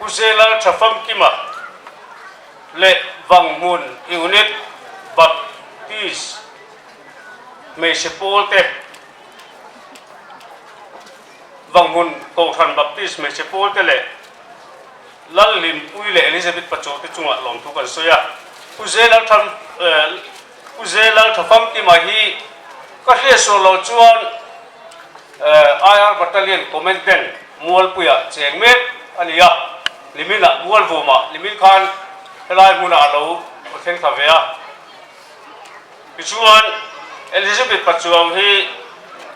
Pu Zela Thafamkima leh Vanghmun Unit Baptist hmeichhe pawlte, Vanghmun Kohhran Baptist hmeichhe pawlte leh Lalhlimpui leh Elizabeth Pachaw te chungah lawmthu kan sawi a. Pu Zela Pu Zela Thafamkima hi ka hriatsual loh chuan IR Battalion Commandant Mualpuia cheng mek a ni a, Liminah Mualvumah Limin khan helai hmunah a lo thleng thla ve a. Tichuan Elizabeth Pachuau hi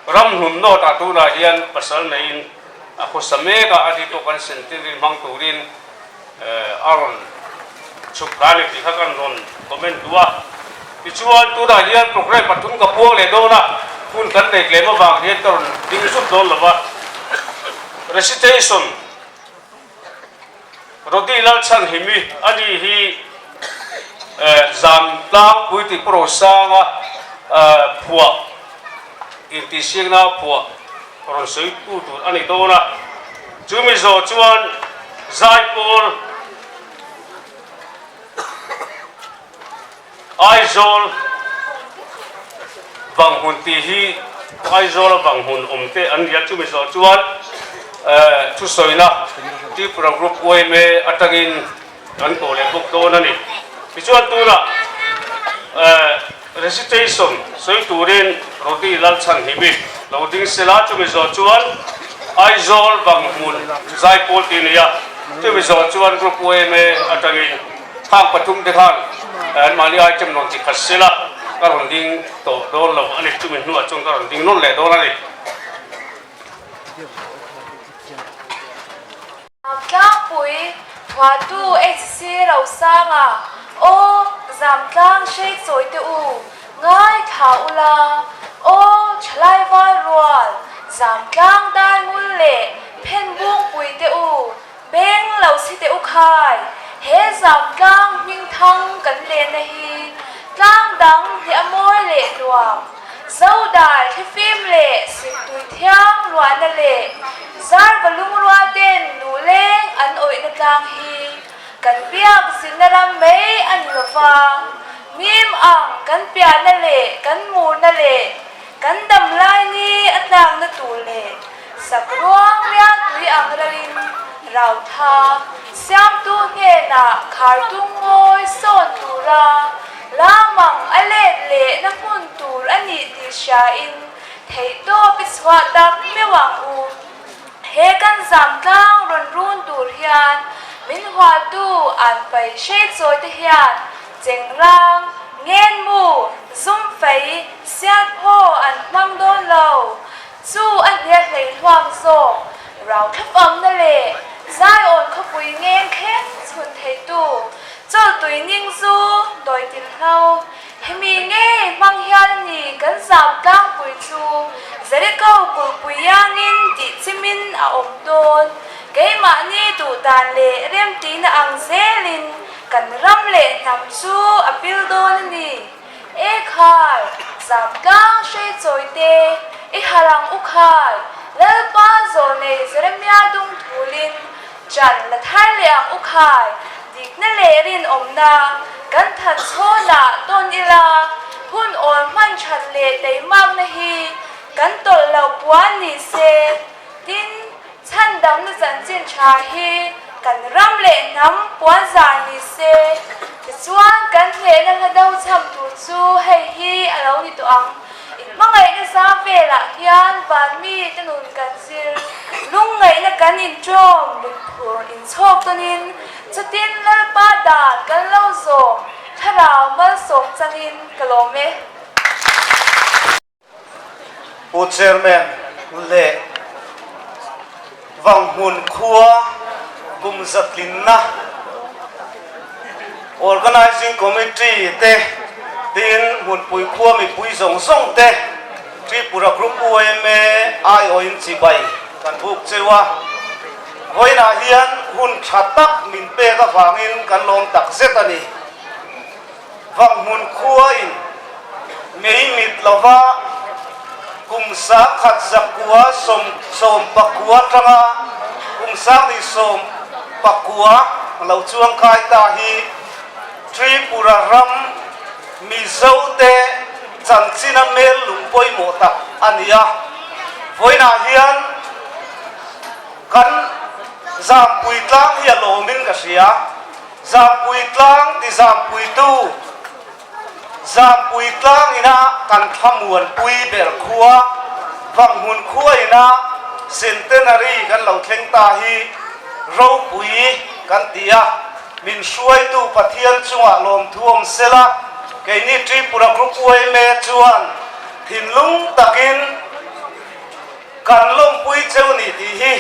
ramhlun North-ah tunah hian pasal neiin a khawsa mek a, a ni pawh kan centenary hmang turin a rawn chhuk thla a ni tih kha kan rawn comment duh a. Tichuan tunah hian programme pathum ka puang leh dawn a, hun kan nei tlem avang hian ka rawn ding zut dawn lo va. Recitation Rodi Lalchhanhimi a ni hi zan tlangpui tih pawh Rosanga phuah intihsiakna phuah rawn sawi tu tur a ni dawn a, chumi zawh chuan Zaipawl, Aizawl Vanghmun tih hi Aizawla Vanghmun awm te an ni a, chumi zawh chuan thusawina Tripura Group yma atangin kan kawh leh bawk dawn a ni. Tichuan tunah recitation sawi turin Rodi Lalchhanhimi lo ding sela, chumi zawh chuan Aizawl Vanghmun Zaipawl tih a ni a, chumi zawh chuan Group yma atangin khang pathum te khan anmahni item rawn ti khat sela ka rawn ding tawh dawn lo a ni, chumi hnuah chuan ka rawn ding nawn leh dawn a ni. Tlangpui Thuatu HC Rosanga aw Zamtlang hrei chawi te u ngaithla ula aw Thalai val rual Zamtlang daingul leh Phenbungpui te u beng lo si teh u khai he Zamtlang hmingthang kan lenna hi tlang dang hne a mawi leh nuam Zodai thlifim leh siktui thiang luahna leh Zarva lungrua ten luleng an awihna tlang hi kan biak zinna ram mai a ni lova, mim ang kan piahna leh kan murna leh kan dam lai ni a tlakna tur leh sak ruang mial tui ang ralin Rautha siamtu hnenah khartung ngawi sawn tura lamang a let lehna hmun tur a nih tih hriain Theihtawp i chhuah tak meuh ang u. He kan zam tlang rawn run tur hian min hualtu an pai hrei chawi te hian chengrang, ngenmu, zum fei, sialphaw an hmang dawn lo. Chu a hne hlei hluam zawk rau thlafamna leh Zion khawpui ngeng thleng chhun theitu chawltui ning zu dawi til hlo. Hemi ngei hmang hian a ni kan zam tlangpui chu Jericho kulhpui iangin tih chimin a awm dawn. Keimahni duh dan leh remtihna ang zelin kan ram leh hnam chu a pil dawn a ni. E khai, zam tlang hrei chawi te, i harh ang u khai, Lalpa zawlnei Jeremia dung thulin Chan la thar leh ang u khai, dikna leh rinawmna kan than chhawnah tawn ila, hun awl hman that leh teimakna hi kan tawlh loh puan ni se, tin, chhandamna chanchin tha hi kan ram leh hnam puan zar ni se, tichuan kan hnehna hla do chham tur chu hei hi a lo ni tawh ang. In hmangaihna zam velah hian van mi te nun kan zir, lungngaihna kan inṭawm, lungphur inchhawk tawnin, chutin Lalpa dan kan lo zawm, thlarau malsawm changin ka lawm e. Pu Chairman leh Vanghmun khua kum zatlinna Organizing Committee te tin hmunpui khua mipui zawng zawng te Tripura Group yma aiawhin chibai kan buk cheu a. Vawiinah hian hun tha tak min pek avangin kan lawm tak zet a ni. Vanghmun khuain mei mit lova kum 1969 atanga kum 9 lo chuangkai ta hi Tripura ram Mizote chanchina mel lung pawimawh tak a ni a. Vawiinah hian kan Zampui tlang hi a lawmin ka hria. Zampui tlang ti Zampuitu, Zampui tlang ina kan thlamuanpui ber khua, Vanghmun khua ina Centenary kan lo thleng ta hi ropui kan ti a. Min hruaitu Pathian chungah lawmthu awm sela, keini Tripura Group yma chuan thinlung takin kan lawmpui cheu ni tih hi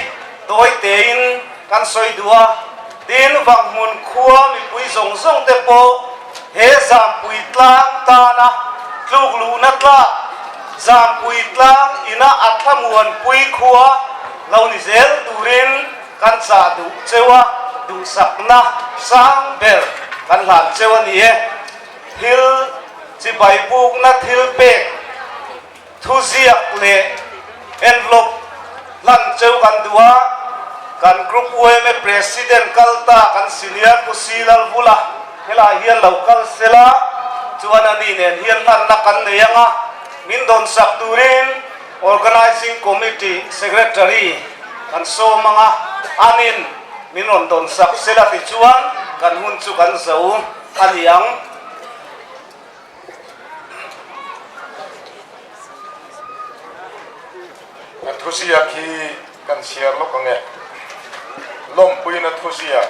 tawi tein kan sawi duh a. Tin, Vanghmun khua mipui zawng zawng te pawh he Zampui tlang tana tluk luhna tlak, Zampui tlang ina a thlamuanpui khua lo ni zel turin Kan chah duh cheu a, duhsakna sang ber kan hlan cheu a ni e. Thil chibai bukna thil pek, thuziak leh envelope hlan cheu kan duh a, kan Group yma President kal ta kan Senior Pu Si Lalvula helai hian lo kal sela chuan a ni nen hian hlanna kan nei ang a, min dawnsak turin Organizing Committee Secretary kan sawm ang a, anin min rawn dawn sak sela tichuan kan hun chu kan zo a ni ang. Kan thuziak hi kan chhiar lawk ang e. Lawmpuina thuziak,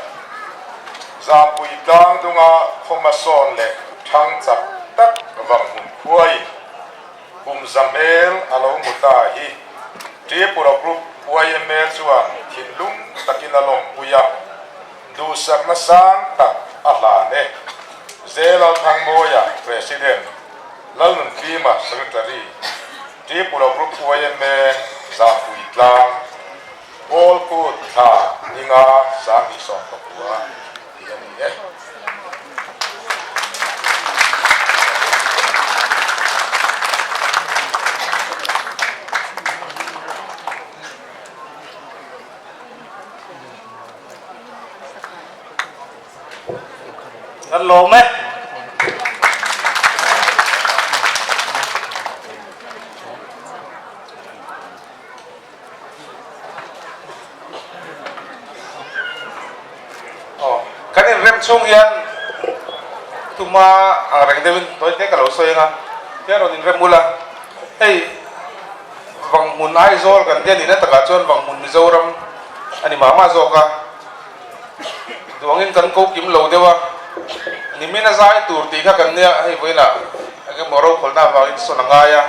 Zampui tlang dunga khawhmasawn leh thang chak tak vang hun khuaiin Kum za hmel a lo hmu ta hi Tripura Group yma chuan thinlung takin a lawmpui a, duhsakna sang tak a hlan e. Zelalthangmawia, President, Lalnunfima, Secretary, Tripura Group yma Zahpui Tlang, Pawl Kut thla ninga 2019 tih a ni e. Kan lawm e. Aw, kan inrem chhung hian tuma ang reng deuhin tawi te ka lo sawi ang a, hian rawn inrem ula, hei Vanghmun Aizawl kan tia nihna takah chuan Vanghmun Mizoram a ni mah mah zawk a, duangin kan ko kim lo deuh a, nimin a zai tur tih kha kan nia, hei vawiinah eng emaw rokhawlna avangin sawn a ngai a.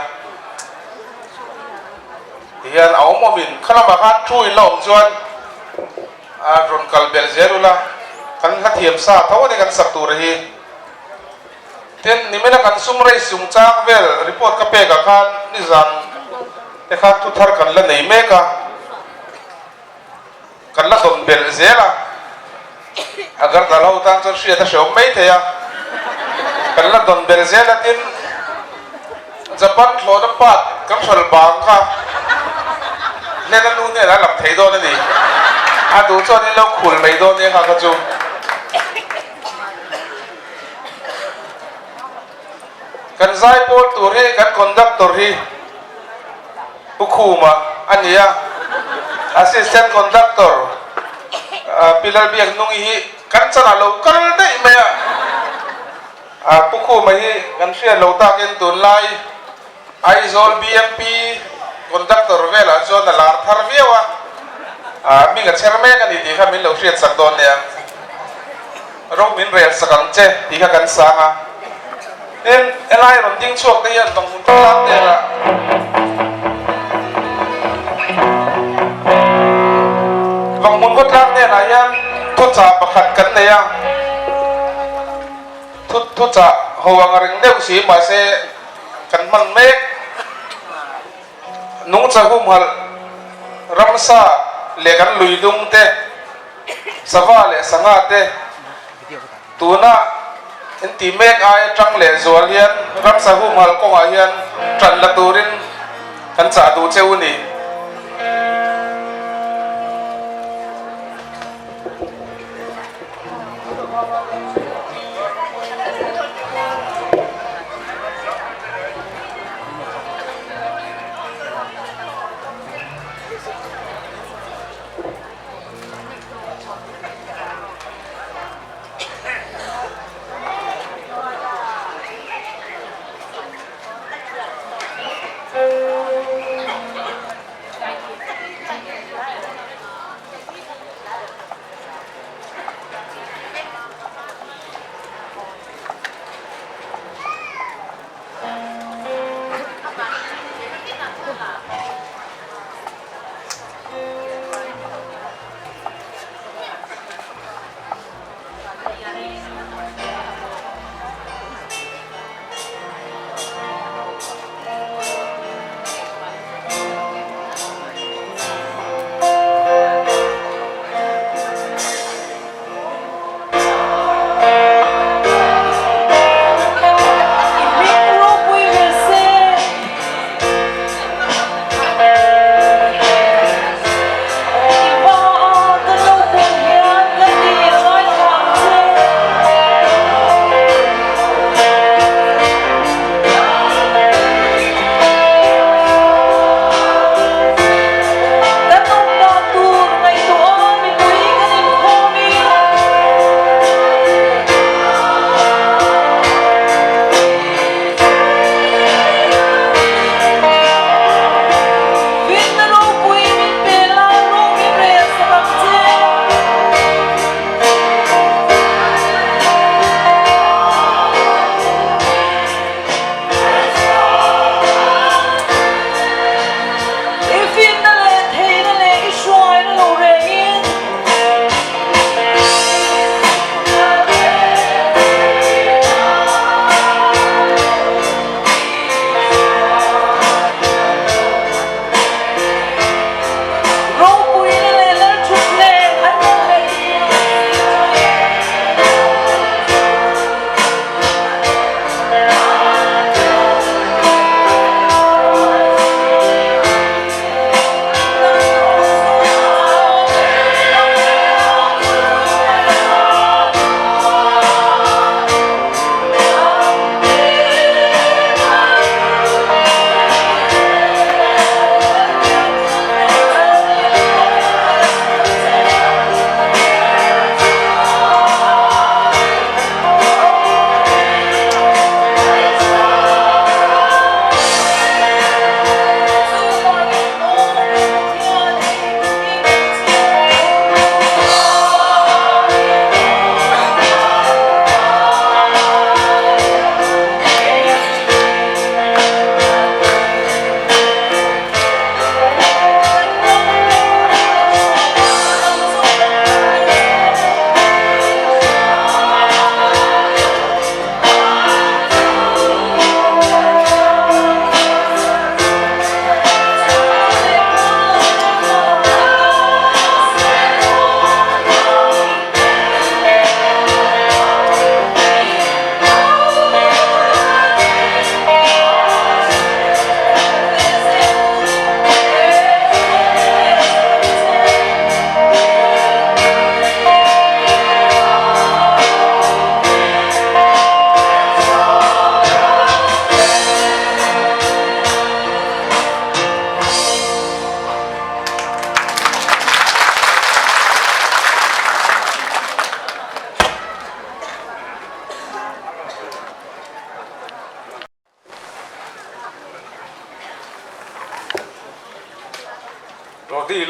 Tihian a awm awmin kha lamah khan thu in la awm chuan a rawn kal belh zel ula, kan hla thiam sa tho a ni kan sak tur hi. Tin, nimina kan sum race chungchang vel report ka pekah khan nizan te khan thu thar kan la nei mek a, kan la dawn belh zel a, Agartala ho tan chuan hriat a hreawm mai thei a, kan la dawn belh zel a tin Japan thlawhna part kan hral bang kha Lena nu hnenah a lang thei dawn a ni, a duh chuan in lo khul mai dawn nia kha kha chu. Kan zaipawl tur hi kan conductor hi Pu Khuma a ni a, Assistant Conductor Pi Lalbiaknungi hi kan chanah lo kal daih mai a, Pu Khuma hi kan hriat lo takin tunlai Aizawl BMP Conductor velah chuan a lar thar viau a, hming a chher mek a ni tih kha min lo hriat sak dawn nia. Ro min rel sak ang che tih kha kan sang a. Tin, helai rawn ding chhuak te hian vang hmun khawtlang hnenah vang hmun khawtlang hnenah hian thuchah pakhat kan nei a. Thu thuchah ho ang ring deuh si mahse kan hman mek. Nungcha humhalh ramsa leh kan lui dung te, sava leh sangha te tuna in tih mek ai atang leh zual hian ramsa humhalh kawngah hian tan la turin kan chah duh cheu a ni.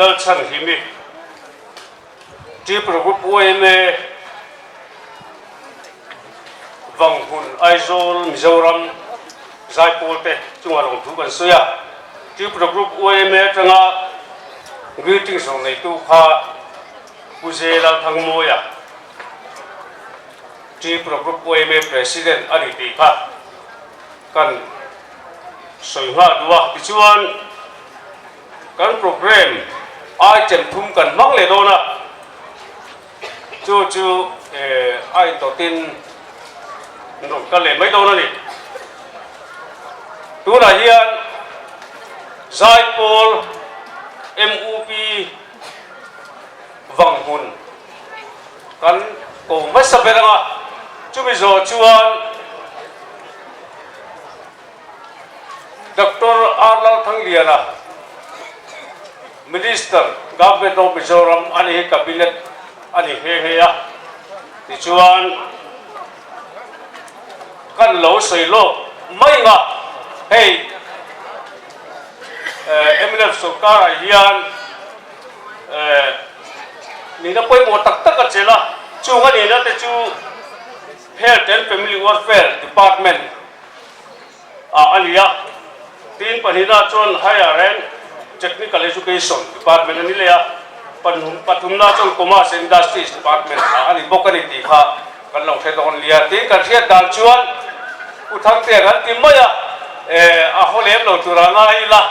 Lalchhanhimi, Tripura Group yma, Vanghmun, Aizawl, Mizoram Zaipawl te chungah lawmthu kan sawi a. Tripura Group yma atanga greetings rawn neitu kha Pu Zela Thangmawia, Tripura Group yma President a ni tih kha kan sawi nghal duh a. Tichuan kan programme item thum kan hmang leh dawn a. Chu chu a intawtin an rawn kal leh mai dawn a ni. Tunah hian Zaipawl MUP Vanghmun kan ko hmasa ber ang a, chumi zawh chuan Doctor R Lalthangliana, Minister, Government of Mizoram a ni hi Cabinet a ni nghe nghe a, tichuan kan lo sawi lawk mai ang a, hei mnf sorkarah hian nihna pawimawh tak tak a chelh a, chung a nihna te chu Health and Family Welfare Department ah a ni a, tin pahnihna chuan Higher and Technical Education Department a ni leh a, pathumna chuan Commerce and Industries Department ah a ni bawk a ni tih kha kan lo hre dawn nia. Tin kan hriat dan chuan Pu Thangtea kan ti mai a, a haw lem lo tur a ngai ila,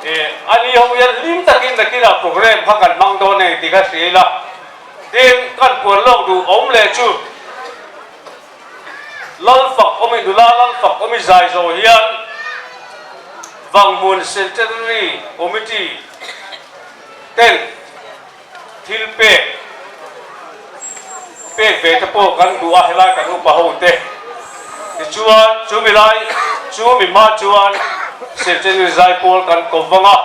a ni ho hian hlim takin nakinah programme kha kan hmang dawn a ni tih kha hria ila, tin kan puan lawk duh awm leh chu, Lalfak awmi nula Lalfak awmi zai zawh hian Vanghmun Centenary Committee ten thil pek pek ve te pawh kan duh a helai kan upa ho te tichuan chumi lai chumi hma chuan Centenary Zaipawl kan kawp vang a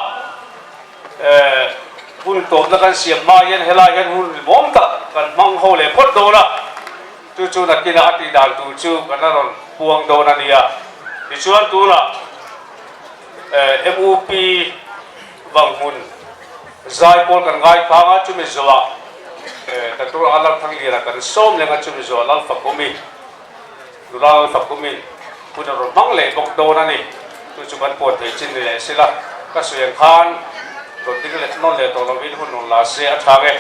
hun tawpna kan siam hma hian helai hian hun rimawm tak kan hmang ho leh phawt dawn a. Chu chu nakinah a tih dan tur chu kan la rawn puang dawn a nia. Tichuan tunah MUP Vanghmun Zaipawl kan ngai phang a, chumi zawhah Doctor Alar Thangliana kan sawm leng a, chumi zawhah Lalfakumi, nula Lalfakumin hun a rawn hmang leh bawk dawn a ni. Chu chu kan puan thei chin ni leh sila, ka sawi ang khan rawn ding leh nawn leh tawh lovin hun rawn la se a tha nge.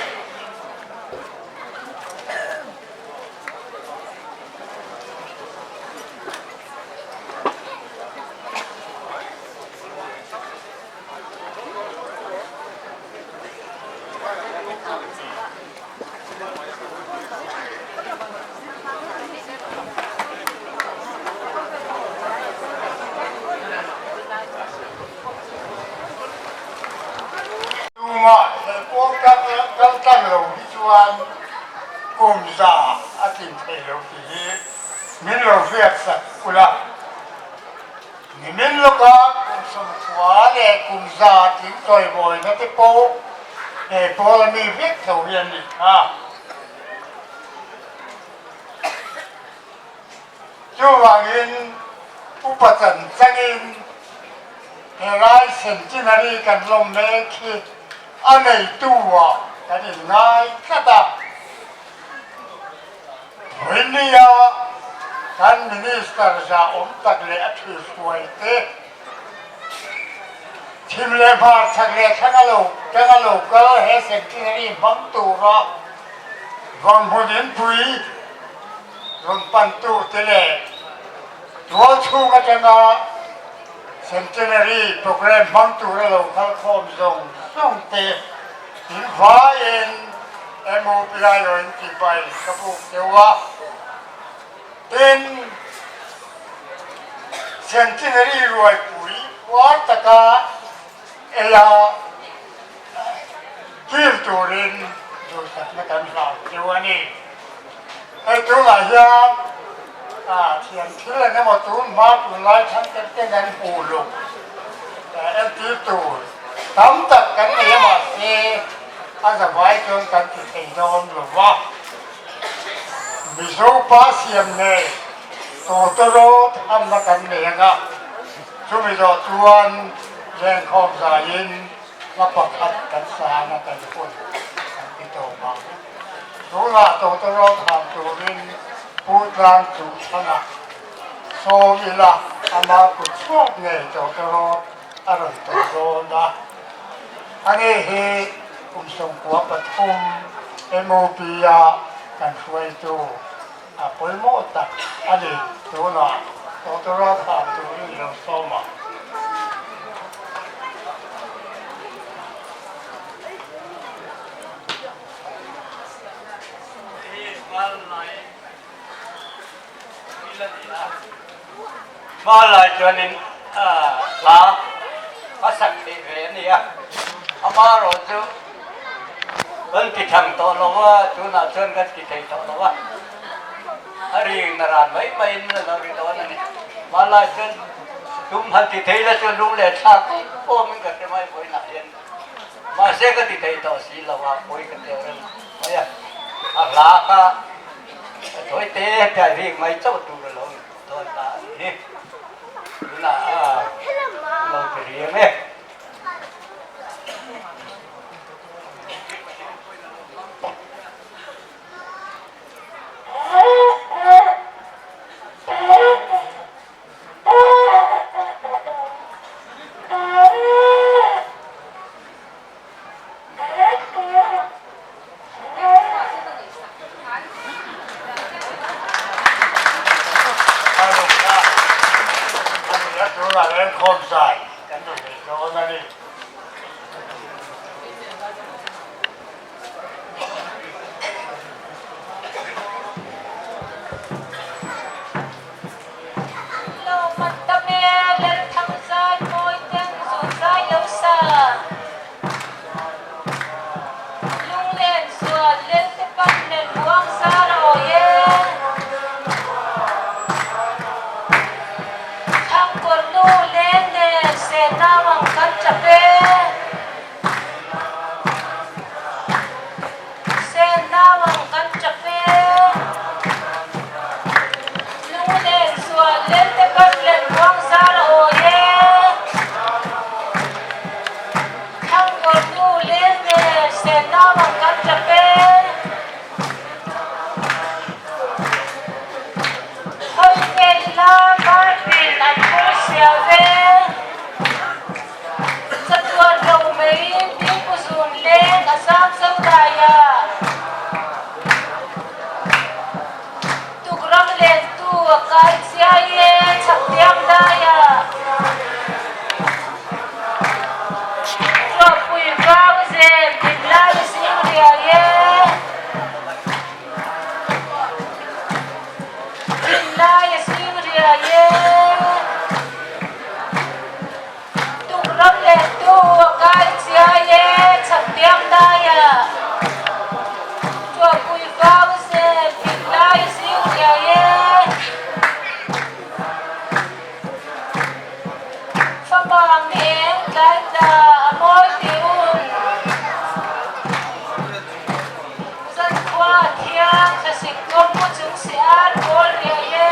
Tumah he pawl kal tlang lo hi chuan kum za a tlin thei lo tih hi min lo hriat sak ula. Nimin lawka kum 90 leh kum za tling chawimawina te pawh he pawl a mi vek tho hi an nih kha. Chuvangin upa chan changin he lai centenary kan lawm mek hi a neitu ah kan inngai tlat a. Vawinia kan Minister zahawm tak leh a thilhruai te chhim leh hmar chhak leh thlang a lo tang a lo kal he centenary hmang tura Vanghmun inpui Rawn pantu te leh tual chhung atanga Centenary Programme hmang tura lo kal khawm zawng zawng te in vaiin MOPI rawn intibai ka buk deuh a. Tin, Centenary ruaipui uar taka eia kil turin duhsakna kan hlau deuh a ni. Hei tunah hian thiam thil eng emaw tun hma tunlai thangte ten an hmuh luk entir tur tam tak kan nei a mahse a zavai chuan kan ti thei dawn lo va. Mizo pa siam nei tawtawrawt hamna kan nei anga chumi zawh chuan lengkhawm zaiin. Hla pakhat kan sana kan hun kan ti tawp ang. Tunah tawtawrawt han turin Pu Tlang Chung chhanah sawm ila ama kut chhuak ngei tawtawrawt a rawn tawh dawn a. Ani hi kum 93 MOP-a kan hruaitu a pawimawh tak a ni. Tunah tawtawrawt han turin lo sawm ang. Hmalai chuanin hla a sak theih ve a ni a, amaherawhchu kan ti thang tawh lo a, tunah chuan kan ti thei tawh lo a, a ri na ran mai maiin a lo ri dawn a ni. Hmalai chuan tum han ti thei la chuan lung leh thlak awmin ka hre mai vawiinah hian. Mahse ka ti thei tawh si lo a, pawi ka teuh reng mai a, a hla kha a thawi te tlai rik mai chauh tur a lo dawn ta a ni hi. Tunah a lo ti riang e. Lo man tam e, Lalthang zai mawi ten zun zai lo sa. Lunglen zual Lelte pan nen buang zar a awi e. Thangkawr nu leng nen se nau ang kan tap e. Sen nau ang kan tap e. Lunglen sual Lelte pan len buang zar a awi e. Thangkawr nu leng nen sen nau ang kan tap e. Hawi vel ila Martin an phur siau ve. Chatuan lo meiin Pipu zun leng a zam zo dai a. Tukram lentu a kai chiai e chhaktiang dai a. Tuahpui vau zel dinlai a zing riai e. Dinlai a zing riai e. Tukram lentu a kai chiai e chhaktiang daia. Tuahpui vau zel dinlai a zing riai e. Famang ni eng tlai tla a mawi ti un. Zankhua a thiang thlasik kawng mu chung si ar pawl riai e.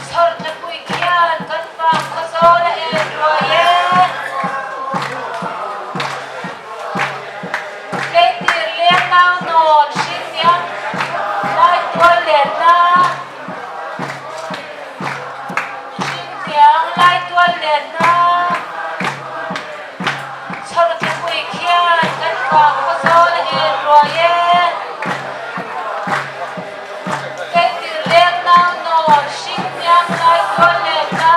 Chhawrtlapui khian kan vang khawzawl a en ruai e. Tleitir leng nau nawn hrinniang lai tual lenna. Hrinniang lai tual lenna. Chhawrtlapui khian kan vang khawzawl a en ruai e. Tleitir leng nau nawn hrinniang lai tual lenna.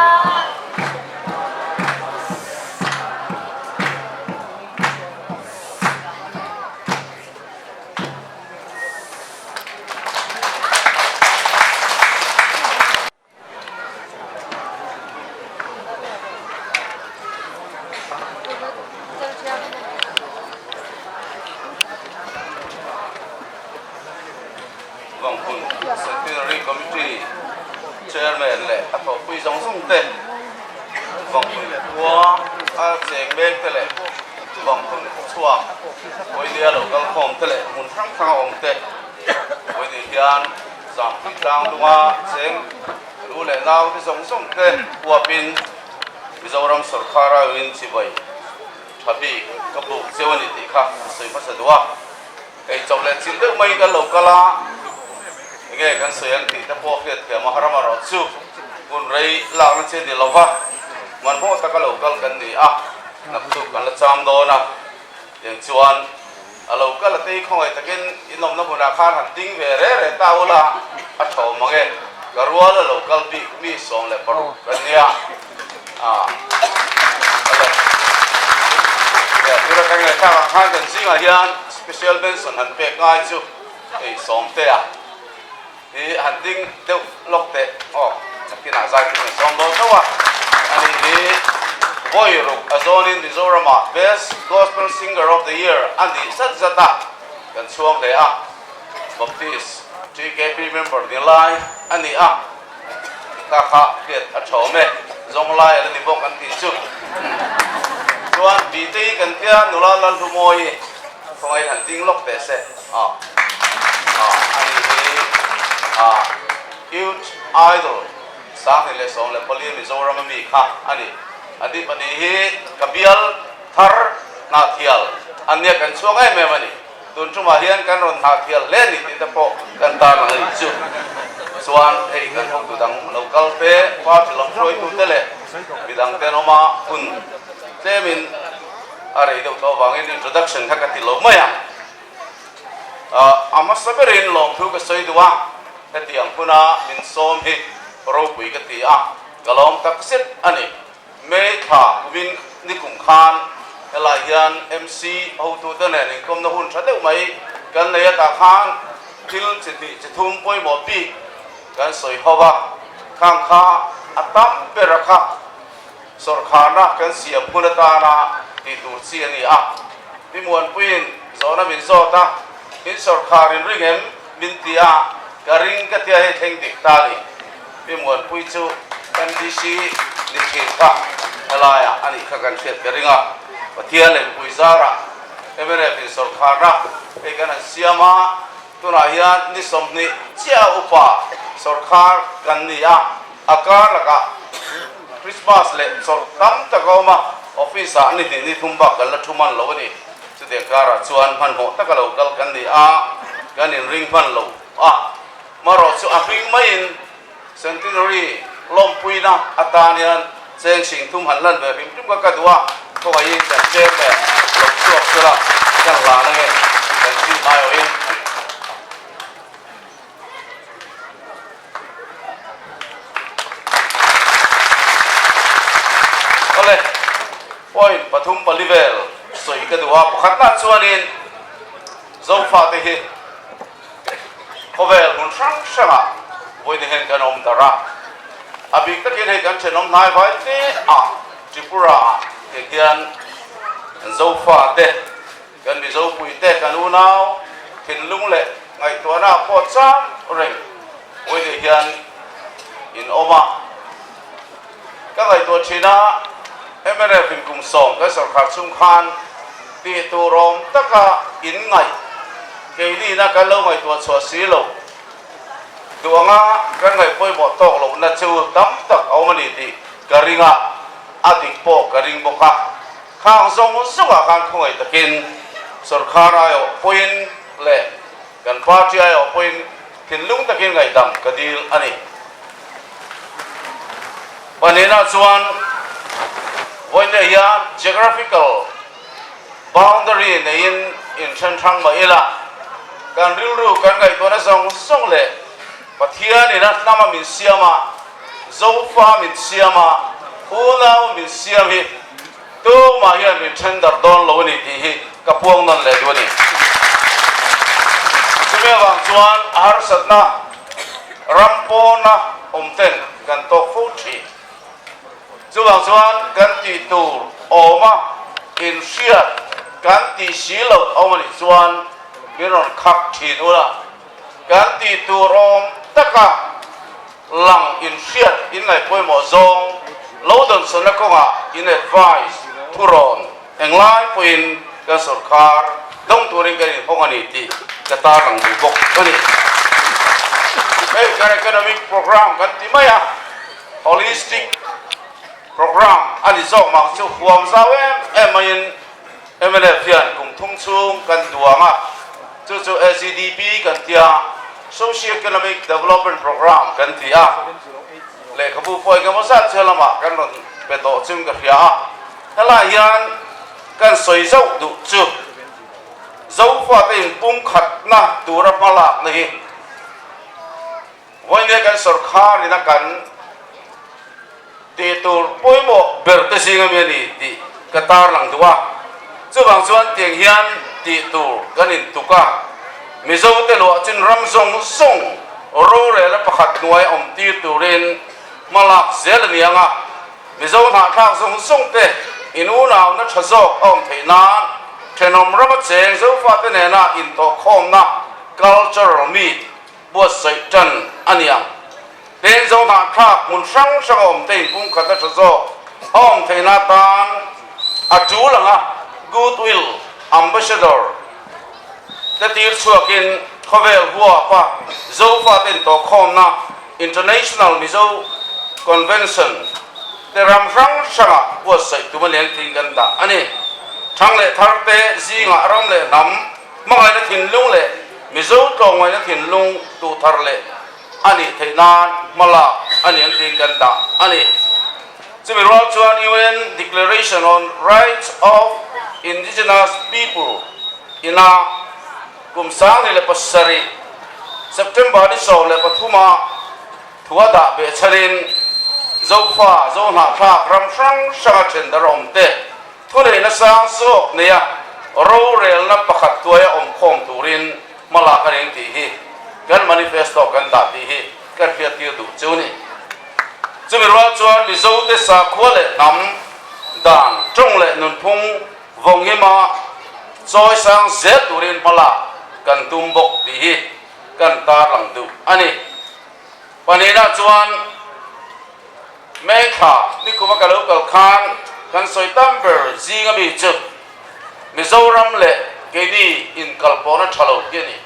Vangphun Centenary Committee Chairman leh a thawhpui zawng zawng te, Vangphun khua a cheng mek te leh Vangphun khawchhuak Vawinia lo kal khawm te leh hmun hrang hrang a awm te Vawini hian Zangpui tlang dunga cheng lu leh nau te zawng zawng te huapin. Mizoram sawrkar aiawhin chibai tha bik ka buk cheu a ni tih kha ka sawi hmasa duh a. Hei chauh leh chil deuh maiin kan lo kal a, enge kan sawi ang tih te pawh hriat thiam a har amarawh chu hun rei lakna chi a ni lo va, hmanhmawh taka lo kal kan ni a, naktuk kan la cham dawn a, tiang chuan a lo kal a tei khawngaih takin in awmna hmunah khan han ding ve re re ta ula a tha awm ang e, ka rual a lo kal bik mi 16 kan nia a le tura kan ngaihthlak ang khan kan zingah hian special mention han pek ngai chu hei Sawmtea hi han ding deuh lawk teh aw nakinah zai thing an sawm dawn chauh a ani hi vawi ruk a zawnin Mizoramah Best Gospel Singer of the Year a nih zat zat a kan chhuang hle a Baptist TKP member ni lai a ni a ta kha hriat a tha awm e zawng lai a la ni bawk an tih chu chuan Btei kan tia nula Lalhlumawi khawngaih han ding lawk teh se. A ani hi a Youth Idol 2014 Mizoram a mi kha a ni. A ni pahnih hi ka bial thar hnahthial an nia kan chhuak em em a ni. Tun tumah hian kan rawn hnahthial hle a ni tih te pawh kan tarlang a nih chu. Chuan hei kan hotu dang lo kal te, party lam hruaitute leh midang te an awm a, hun tlemin a rei deuh tawh avangin introduction kha ka ti lo mai ang. A hmasa berin lawmthu ka sawi duh a, hetiang huna min sawm hi ropui ka ti a, ka lawm tak zet a ni. May thla kumin nikum khan helai hian MC hotute nen inkawmna hun tha deuh mai kan nei a, tah khan thil chi hnih chi thum pawimawh bik kan sawi ho a, khang kha a tam ber a kha. Sawrkharna kan siam hun atana tih tur chi a ni a, Pi Muanpuiin zawhna min zawt a, In sawrkhar in ring em? min ti a, ka ring ka tia hei thleng dik ta a ni. Pi Muanpui chu MDC ni thin kha helaiah a nih kha kan hriat ka ring a, Pathian leh mipui zarah mnf in sawrkharna hei kan han siam a, tunah hian ni 20 chiah upa sawrkhar kan ni a, A kar lakah Christmas leh chawlh tam tak a awm a, office ah ni hnih ni thum bak kan la thu hman lo a ni. Chutiang karah chuan hmanhmawh taka lo kal kan ni a, kan inring hman lo a. Marawh chu a hming maiin Centenary lawmpuina atan hian cheng sing thum han lan ve hrim hrim kha ka duh a, khawngaihin kan chairman lo chhuak sela kan hlan ange kan team aiawhin. Awle, point pathum pali vel sawi ka duh a, pakhatna chuanin Zofate hi khawvel hmun hrang hrangah vawiin hian kan awm darh a, a bik takin hei kan thenawm hnai vai te ah Tripura ah te hian Zofate Kan Mizopuite, kan unau thinlung leh ngaihtuahna pawh chang reng vawiin hian in awm a. Ka ngaihtuah thin a, mnf in kum sawm kan sawrkhar chhung khan tih tur awm taka in ngaih keini-na kan lo ngaihtuah chhuah si lo. Duh anga kan ngaih pawimawh tawk lohna chu tam tak a awm a ni tih ka ring a, a dik pawh ka ring bawk a. Khang zawng zawngah khan khawngaih takin sawrkhar aiawh pawhin leh kan party aiawh pawhin thinlung takin ngaihdam ka dil a ni. Pahnihna chuan vawiin hian geographical boundary neiin inthen hrang mah ila, kan rilru kan ngaihtuahna zawng zawng leh Pathianin a hnama min siam a, Zofa min siam a, unau min siam hi tumah hian min then darh dawn lo a ni tih hi ka puang nawn leh duh a ni. Chumi avang chuan a harsatna ram pawna awm ten kan tawk fo thin. Chuvang chuan kan tih tur awma inhriat kan tih si loh a awm a nih chuan min rawn khak thin ula. Kan tih tur awm taka lang inhriat inngaih pawimawh zawng lo dawnsawnna kawngah in advice thurawn englai pawhin kan sawrkar dawng turin kan inhawng a ni tih ka tarlang duh bawk a ni. Hei kan economic program kan ti mai a, holistic. Programme a ni zawk mang chu huam zau em em maiin mnf hian kum thum chhung kan duang a, chu chu SEDP kan ti a, Socio Economic Development Programme kan ti a, lehkhabu pawh engemaw zat chu helamah kan rawn pe tawh chung ka hria a, helaiah hian kan sawi zauh duh chu Zofate inpumkhatna tura hmalakna hi Vawinia kan sawrkhar ina kan tih tur pawimawh ber te zing ami a ni tih ka tarlang duh a. Chuvang chuan tiang hian tih tur kan intuk a, Mizo te luah chin ram zawng zawng rorel a pakhat hnuai awm tir turin hmalak zel a ni ang a, Mizo hnahthlak zawng zawng te in unauna tha zawk a awm theih nan thenawm rama cheng Zofate nena intawhkhawmna cultural meet buatsaih tan a ni ang. Tin, Zohnahthlak hmun hrang hrang a awm te inpumkhat a tha zawk a awm theihna atan a tul ang a, Goodwill Ambassador te tir chhuakin khawvel huapa Zofate intawhkhawmna International Mizo Convention te ram hrang hrangah buatsaih tum a ni ang tiin kan dah a ni. Thang leh thar te zingah ram leh hnam Hmangaihna thinlung leh Mizo tlawmngaihna thinlung duh thar leh a nih theih nan hmalak a ni ang tiin kan dah a ni. Chumi rual chuan UN Declaration on Rights of Indigenous People ina kum 2007 September ni 13 a thu a dah beh chhanin Zofa, Zohnahthlak ram hrang hranga then dar awm te Thuneihna sang zawk neia rorelna pakhat tuaia awm khawm turin hmalak a ring tih hi kan manifesto kan dah tih hi kan hriattir duh chu ni. Chumi rual chuan Mizote sakhua leh hnam dan, tawng leh nunphung vawnghima chawi sang zel turin hmalak kan tum bawk tih hi kan tarlang duh a ni. Pahnihna chuan. Hmethla, nikuma ka lo kal khan kan sawi tam ber zing ami chu Mizoram leh keini inkalpawhna tha lo hi a ni.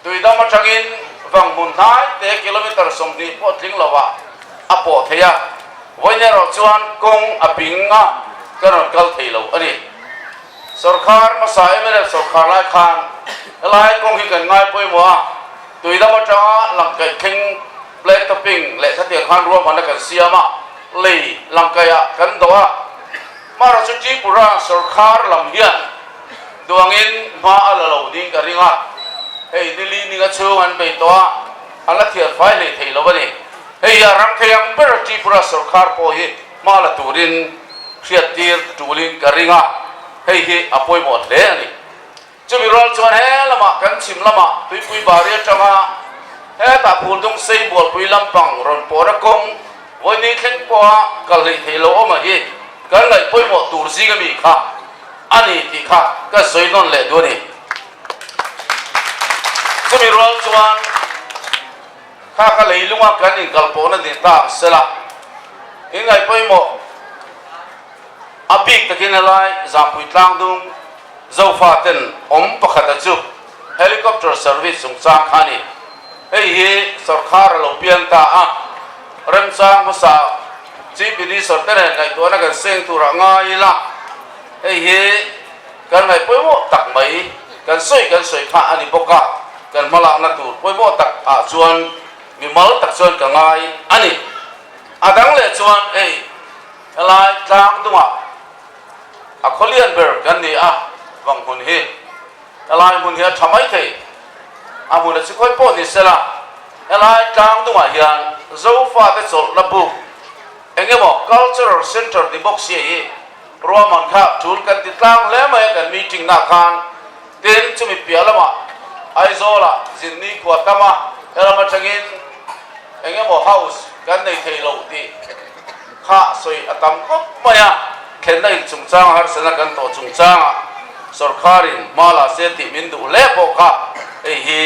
Tuidam atangin vang hmun hnai te kilometre 20 pawh tling lovah a pawh thei a, vawiin erawh chuan kawng a ping a kan rawn kal thei lo a ni. Sawrkhar hmasa mnf sawrkhar lai khan helai kawng hi kan ngai pawimawh a, Tuidam atanga langkaih thleng black topping leh khatiang khan ruahmanna kan siam a, lei langkaihah kan dawh a. Hmara chu Tripura sawrkhar lam hian duangin hma a la lo ding ka ring a, hei nili ninga chhung an bei tawh a, an la thian fai hlei thei lo a ni. Hei hi a ram thei ang ber Tripura sawrkhar pawh hi hma la turin hriattir tulin ka ring a, hei hi a pawimawh hle a ni. Chumi rual chuan he lamah kan chhim lamah tuipui bari atanga hetah Phuldung sei bualpui lampang rawn pawhna kawng vawini thleng pawha kal hleih theih lo awm a hi kan ngaih pawimawh tur zing ami kha a ni tih kha ka sawi nawn leh duh a ni. Chumi rual chuan kha ka leilunga kan inkal pawhna ni ta ang sela in ngaih pawimawh a bik takin helai Zampui Tlangdung Zofa ten awm pakhata chu helicopter service chungchang kha a ni. Hei hi sawrkhar a lo piang ta a, remchang hmasa Chief Minister te nen ngaihtuahna kan seng turah ngai ila, hei hi kan ngaih pawimawh tak mai, kan sawi kan sawi kha a ni bawk a, kan hmalakna tur pawimawh tak ah chuan mimal tak chuan ka ngai a ni. A dang leh chuan hei helai tlang dungah A khawlian ber kan ni a, vang hmun hi helai hmun hi a tha mai thei. A hmun a chi khawi pawh ni sela, helai tlang dungah hian Zofate chawlhna buk eng emaw cultural centre ni bawk sia hi ruahman kha tul kan ti tlang hle mai a kan meeting nah khan. Tin, chumi piah lamah Aizawlah zinni khua tam a, helam atangin eng emaw house kan nei thei lo tih Kha sawi a tam khawp mai a, thlenna in chungchanga harsatna kan tawh chungchangah sawrkharin hma la se tih min duh hle pawh kha hei hi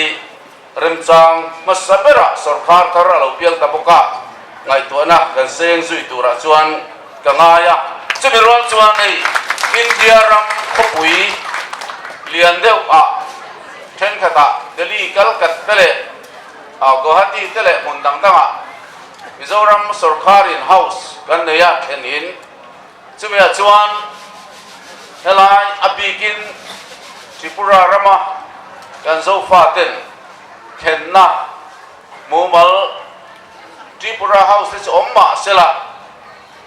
remchang hmasa berah sawrkhar thar a lo piang ta bawk a, ngaihtuahna kan seng zui turah chuan ka ngai a. Chumi rual chuan hei India ram khawpui lian deuh ah thenkhatah Delhi, Calcutta leh Guwahati te leh hmun dang dangah. Mizoram sawrkharin House kan nei a thlen in chumi ah chuan helai a bikin Tripura rama kan Zofa ten thlenna mumal Tripura House te chu awm mah sela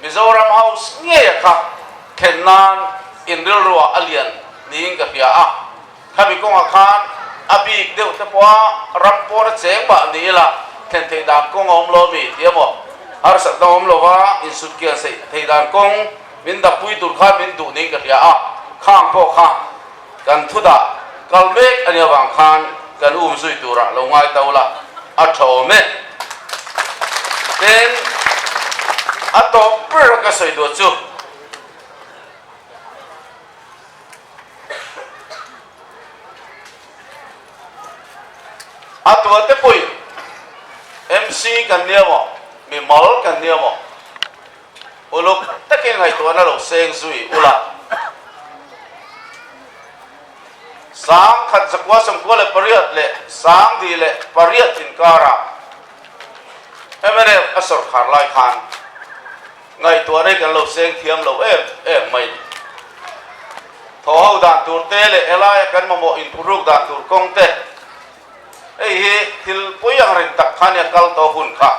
Mizoram House ngei a kha thlen nan in rilruah a lian niin ka hria a. Khami kawngah khan a bik deuh te pawha ram pawn a cheng mah ni ila thlen theih dan kawng a awm lo mi ti emaw harsatna awm lova insut kian seih theih dan kawng min dappui tur khan min duh niin ka hria a, khang pawh kha kan thu dah kal mek a nih avang khan kan um zui turah lo ngai ta ula a tha awm e. Tin, a tawp ber a ka sawi duh chu. A tua te pawhin MC kan nia maw, mi mal kan nia maw, uluk takin ngaihtuahna lo seng zui ula. 1998 2008 inkarah mnf a sawrkhar lai khan Ngaihtuahna hi kan lo seng thiam lo em em mai ni. Thaw ho dan tur te leh helaia kan mamawh inphuruk dan tur kawng te, hei hi thil pui ang reng tak kha nia kal tawh hun kha.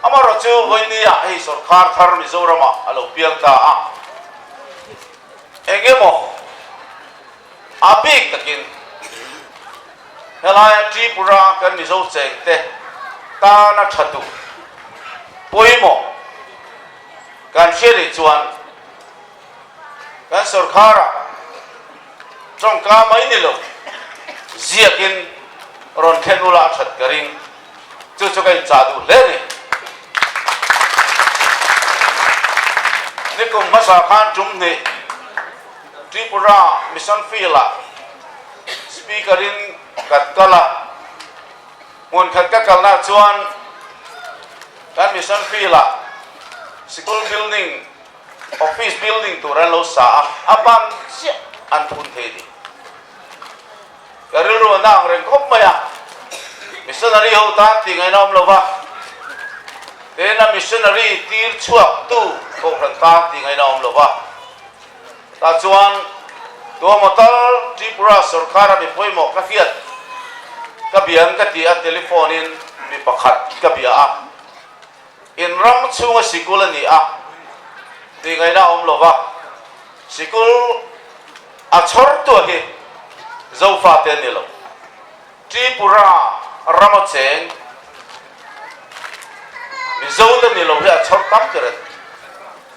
Amaherawh chu vawinia hei sawrkhar thar Mizoramah a lo piang ta a, eng emaw a bik takin Helaia Tripura kan Mizo chengte tana tha duh pawimawh kan hria nih chuan kan sorkharah tawngka mai ni lo ziakin rawn thlen ula a that ka ring. Chu chu ka inchah duh hle a ni. Nikum hmasa khan tum hnih Tripura Mission Field-ah Speaker in kan kal a, hmun khat ka kalna chuan kan mission field ah sikul building, office building tur an lo sa a, a ban chiah an phun thei a ni. Ka rilru a na ang reng khawp mai a, missionary ho tan tih ngaihna awm lo va, tena missionary tir chhuak tu kohhran tan tih ngaihna awm lo va. Tah chuan tuamaw tal Tripura sorkara mi pawimawh ka hriat ka bian ka ti a, telephone in mi pakhat ka bia a, in ram chhunga sikul a ni a tih ngaihna a awm lo va, sikul a chhawr tu hi Zofa te a ni lo, Tripura rama cheng Mizo te ni lo hi a chhawr tam ber a ni.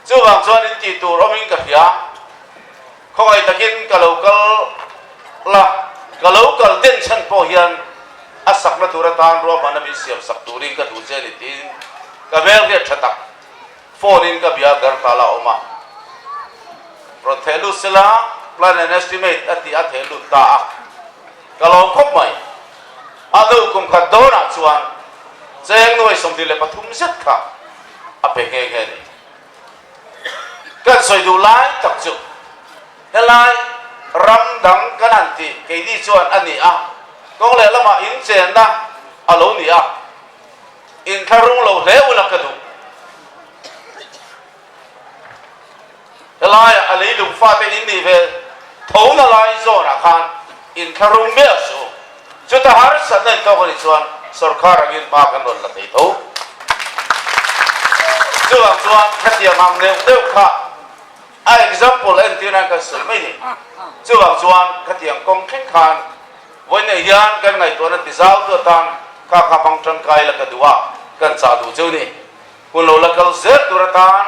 Chuvang chuan in tih tur awmin ka hria. Khawngaih takin ka lo kal la, ka lo kal den chhan pawh hian a sakna tur atan ruahmanna min siam sak turin ka duh che a ni tiin ka hmel hriat tha tak phone in ka bia Gartala a awm a. Rawn theh lut sela plan and estimate a tih a theh lut ta a, ka lawm khawp mai. A hnu kum khat dawnah chuan cheng nuai 23 zet kha a pe nghe nghe ni. Kan sawi duh lai tak chu helai ram dang kan han tih keini chuan a ni a, kawng leh lamah inchenna a lo ni a, inthlahrung lo hle ula ka duh. Helaiah a leilung fate in nih ve tho na lai zawnah khan inthlahrung miah suh. Chuta harsatna in tawk a nih chuan sorkar angin hma kan rawn la thei tho. Chuvang chuan khatiang ang deuh deuh kha a example entir nan kan sawi mai ni. Chuvang chuan khatiang kawng thleng khan vawiinah hian kan ngaihtuahna ti zau tu atan kha kha hmang tangkai la ka duh a, kan chah duh cheu ni. Hun lo la kal zel tur atan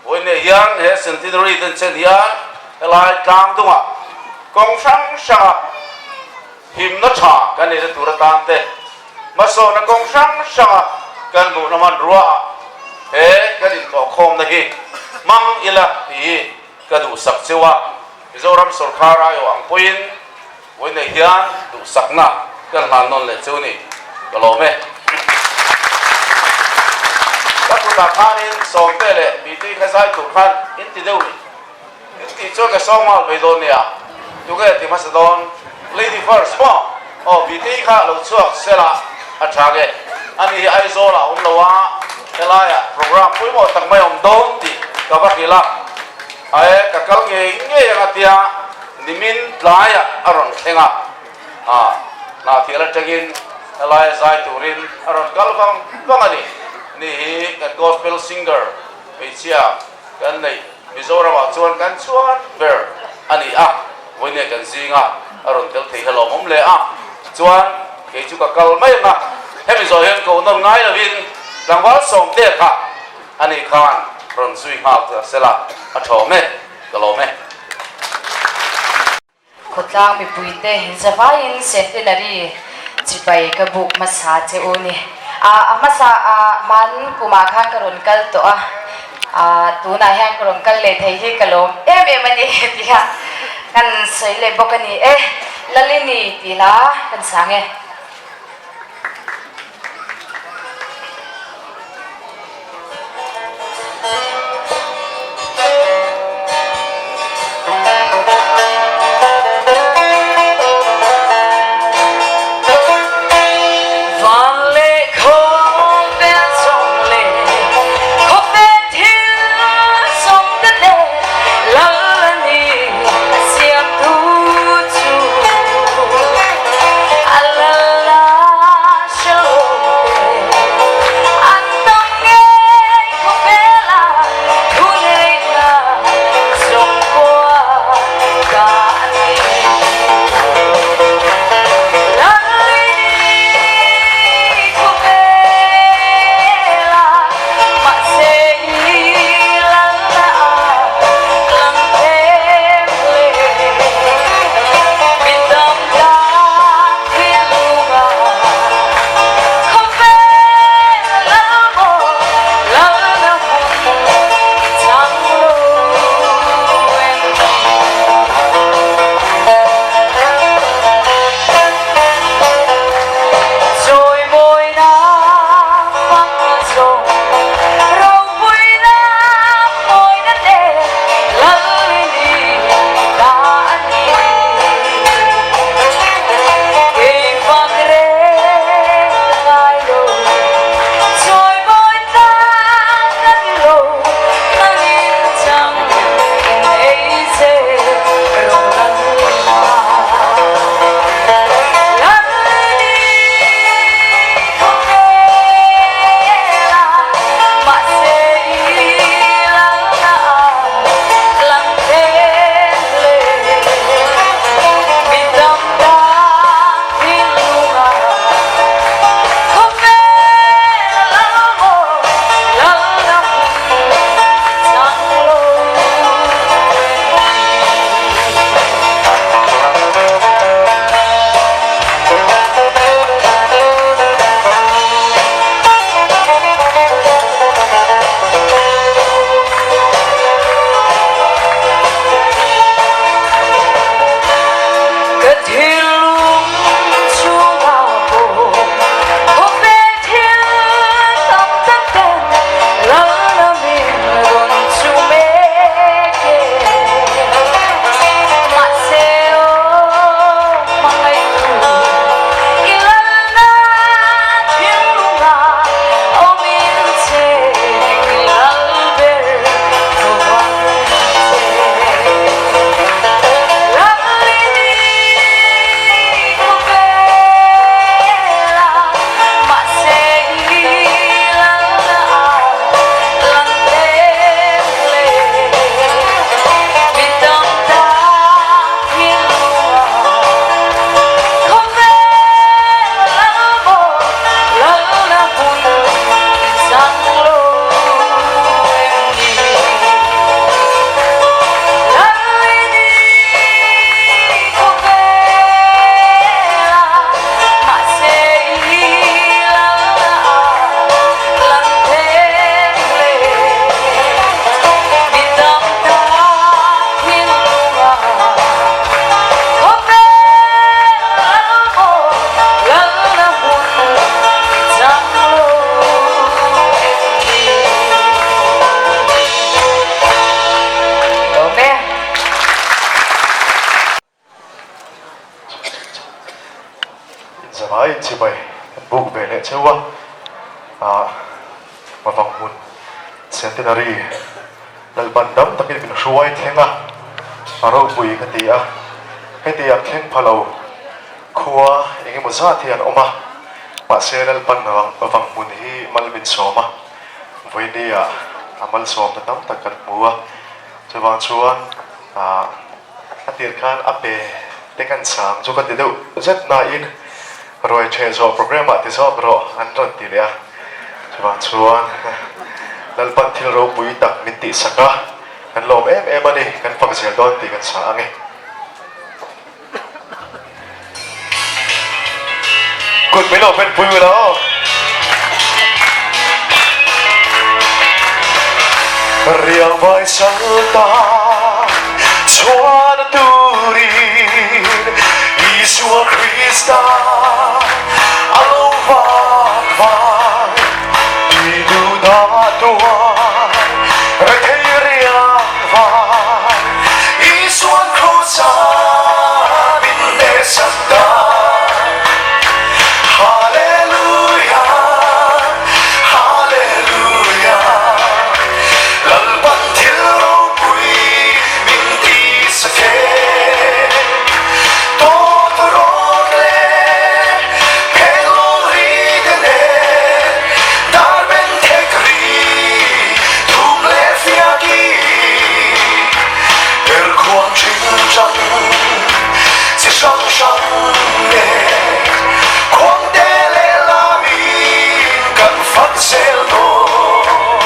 vawiinah hian he Centenary den chen hian helai tlang dungah kawng hrang hranga himna tha kan neihna tur atan te, hmasawhna kawng hrang hranga kan hmuhna hmanrua ah he kan intlawhkhawmna hi hmang ila tih hi ka duhsak cheu a. Mizoram sawrkar aiawh ang pawhin Vawiinah hian duhsakna kan hlan nawn leh chu ni ka lawm e. Ka kutah khanin Sawmte leh Bti kha zai tur khan in ti deuh ni. In tih chuan ka sawm nghal mai dawn nia. Tunge ti hmasa dawn? Lady first maw? Aw Bti kha lo chhuak sela a tha nge? Ani hi Aizawl ah a awm lo a. Helaiah programme pawimawh tak mai awm dawn tih ka va hrilh a, ae ka kal ngei ngei ang a tia nimin tlaiah a rawn thleng a, ah Hnahthial atangin helaia zai turin a rawn kal vang vang a ni. Ni hi kan gospel singer hmeichhia kan neih Mizoramah chuan kan chhuan ber a ni a, vawinia kan zinga a rawn tel thei hi lawmawm hle a, chuan kei chu ka kal mai ang a, hemi zawh hian ko nawn ngai lovin tlangval sawmte kha a nih khan rawn zui nghal ta sela a thawm e, ka lawm e. Khawtlang mipuite zavaiin Centenary chibai ka buk hmasa che u ni. A hmasa a man kumah khan ka rawn kal tawh a, a tunah hian ka rawn kal leh thei hi ka lawm em em a ni tia kan sawi leh bawk a ni e. Lalini tih hla kan sang e. Inzavai inchibai kan buk ve leh cheu a, ah. Hmavang hmun Centenary Lalpan dam takin min hruai thleng a, a ropui ka ti a, hetiang thleng pha lo khua eng emaw zat hi an awm a, mahse Lalpan vang hmun hi mal min sawm a, vawinia a malsawmna tam tak kan hmu a, chuvang chuan a tir khan a pe te kan sang chu ka ti deuh zet nain Ruai ṭheh zawh programme ah ti zawk rawh an rawn ti leh a, chuvang chuan Lalpan thil ropui tak min tihsak a, kan lawm em em a ni, kan fak zel dawn tih kan sa ang e. Kut min lo pen pui ula aw. Riang vai sal ta chuan turin Isua Krista a lo vak vai ti duh dah tuar rethei riang vai Isuan Krosah min hnehsak ta. Hallelujah, Hallelujah, Lalpan thil ropui min ti sak e. Tawt rawt leh phenglawng ri te nen, dar ben thek ri thum leh fiaki, perkhuang ṭhing ṭang chi hrang hrang nen, khuangte leh lamin kan fak zel dawn.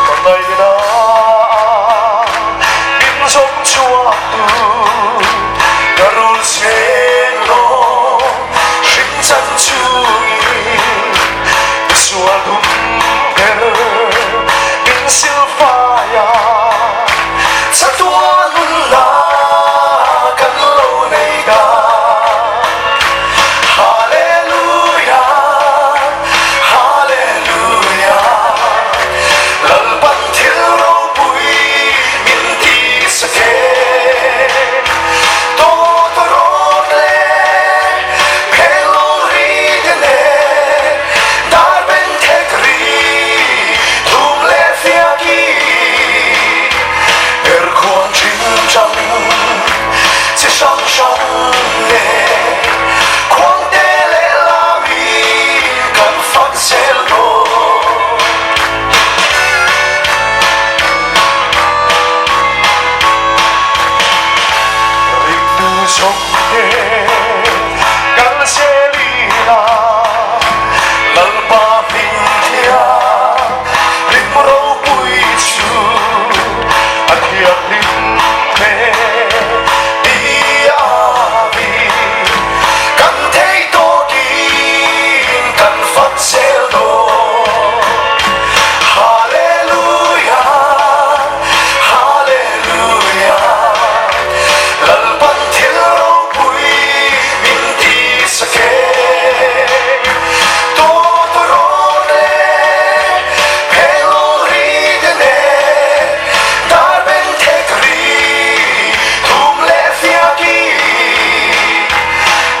Ka ngaihna min zawng chhuak tu ka rul cheng lo hring chan chungin misual dum ber min silfai a chatuan hun la kan lo nei ta. Hallelujah, Hallelujah, Lalpan thil ropui min ti sak e. Tawt rawt leh phenglawng ri te nen, dar ben thek ri thum leh fiaki, perkhuang ṭhin ṭang chi hrang hrang nen, khuangte leh lamin kan fak zel dawn. Ringtu zawngte kal zel ila, Lalpa hming thiang hlim ropui chu a thianghlim hle ti avin kan theih tawkin kan fak zel dawn. Hallelujah, Hallelujah, Lalpan thil ropui min ti sak e. Tawt rawt leh phenglawng ri te nen, dar ben thek ri thum leh fiaki,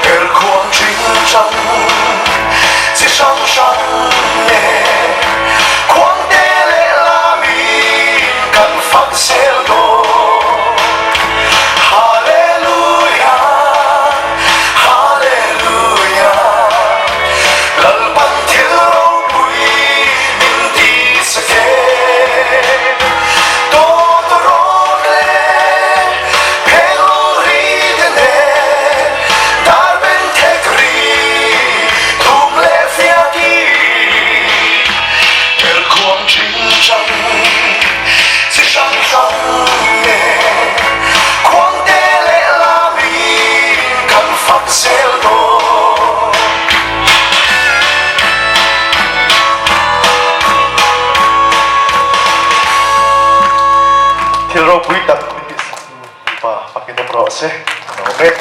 perkhuang ṭhing ṭang chi hrang hrang nen, khuangte leh lamin kan fak zel dawn. Hallelujah, Hallelujah, Lalpan thil ropui min ti sak e. Tawt rawt leh phenglawng ri te nen, dar ben thek ri thum leh fiaki, perkhuang ṭhing ṭang chi hrang hrang nen, khuangte leh lamin kan fak zel dawn. Thil ropui tak min tihsak tu mipa fakin awm rawh se. Amen.